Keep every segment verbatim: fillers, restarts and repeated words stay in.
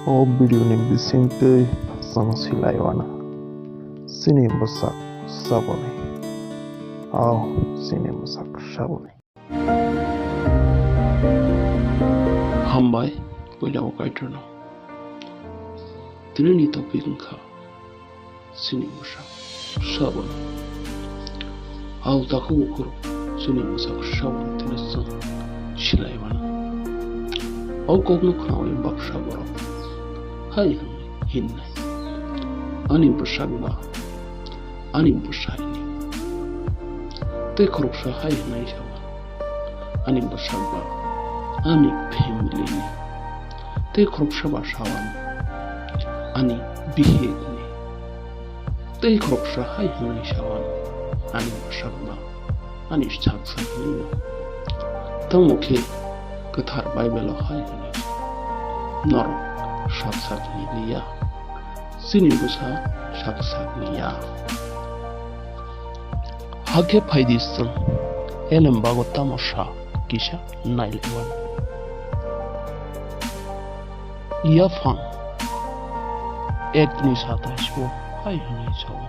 O video ni bisingtwi chwng silai uanw. Chini bwsak saboni. O chini bwsak saboni. Hambai, puila o Kaitorno. Tinini topic wngkha chini bwsak saboni. Au takhuk bukhuk chini bwsak saboni tini chwng silai mano. O kokno khnaui baksa borok hai hwnwi hinnai, "Ani bwsak ba ani bwsaini." Tei khoroksa hai hwnwi sao, "Ani bwsak ba ani family ni." Tei khoroksa ba sao, "Ani bihik ni." Tei khoroksa hai hwnwi sao, "Ani bwsak ba ani sak sakni no." Tamo khe Kwthar Bible o hai hwnwi, "Norok sak sakni liya, chini bwsa sak sakni ya." Hakhe phaidi chwng elem bago tamo sa kisa nailaiwan. Yaphang ek ni satais o hai hwnwi sao,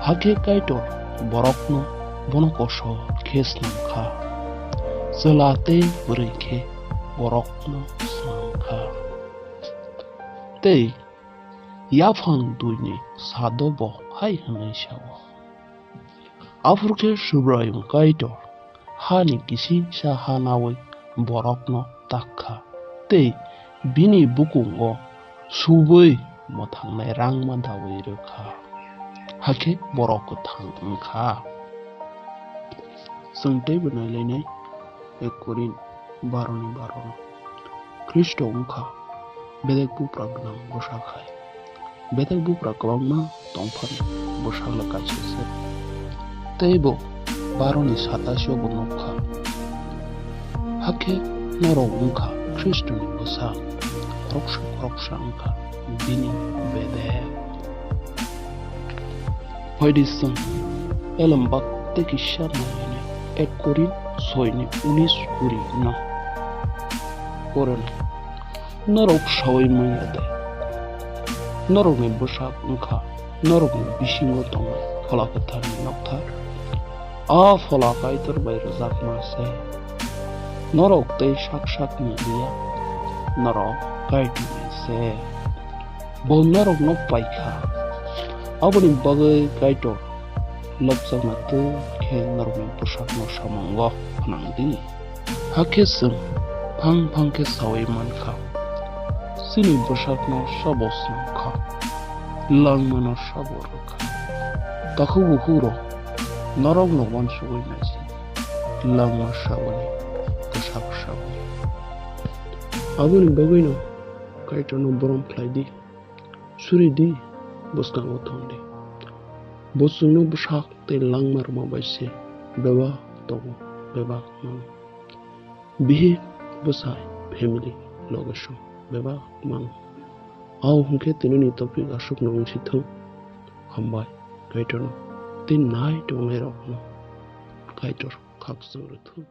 hakhe Kaitor borokno bono koso khe snam kha, chwla tei bwrwi khe borokno snam kha. Tei yaphang dui ni sado bo hai hwnwi sao, aphuru khe Subraiyung Kaitor hani kisingsa ha naui borokno tak kha, tei bini bukungo subui mwthangnai rangma daui rw kha, hakhe borok kwthang wng kha. Chwng teibo nailainai ek Korin baro ni baro no. Khristo wngkha bedek buphra gwnang bwsak hai. Bedek buphra kwbangma tongphano bwsakle kaisa se. Teibo baroni satais o bo nukha. Hakhe norok wngkha Khristoni bwsak, khoroksa khoroksa wngkha bini bedek. Phaidi chwng elem bak tei kisa nainai ek Korin soi ni unis kuri no. Korin Norok saui manya de? Norokni bwsak wngkha norokni bisingo tongnai Phola Kwtharni nokthar. A Phola Kaitor bai rwjakma se. Norok tei sak sakni liya, norok Kaitorni se. Bo norokno pai kha. Aboni bagwi Kaitor lobjakna twi khe norokni bwsakno samungo phnang di. Hakhe chwng phang phang khe saui man kha, chini bwsakno sabo snam kha, langmano sabo rw kha. Takhuk bukhukrok, norokno uansugwi naisi, langma saboni, bwsak saboni. Aboni bagwino Kaitorno borom khlai di, suri di, bwskango thon di. Bo chwngno bwsak tei langma rwma bai se bebak tongo, bebak mano. Bihik, bwsai, family, loge song bebak mano. Ao hwnkhe tinini topic aswkno wng si thung. Hambai Kaitorno tei nai tongnairokno Kaitor khakchang rw thung.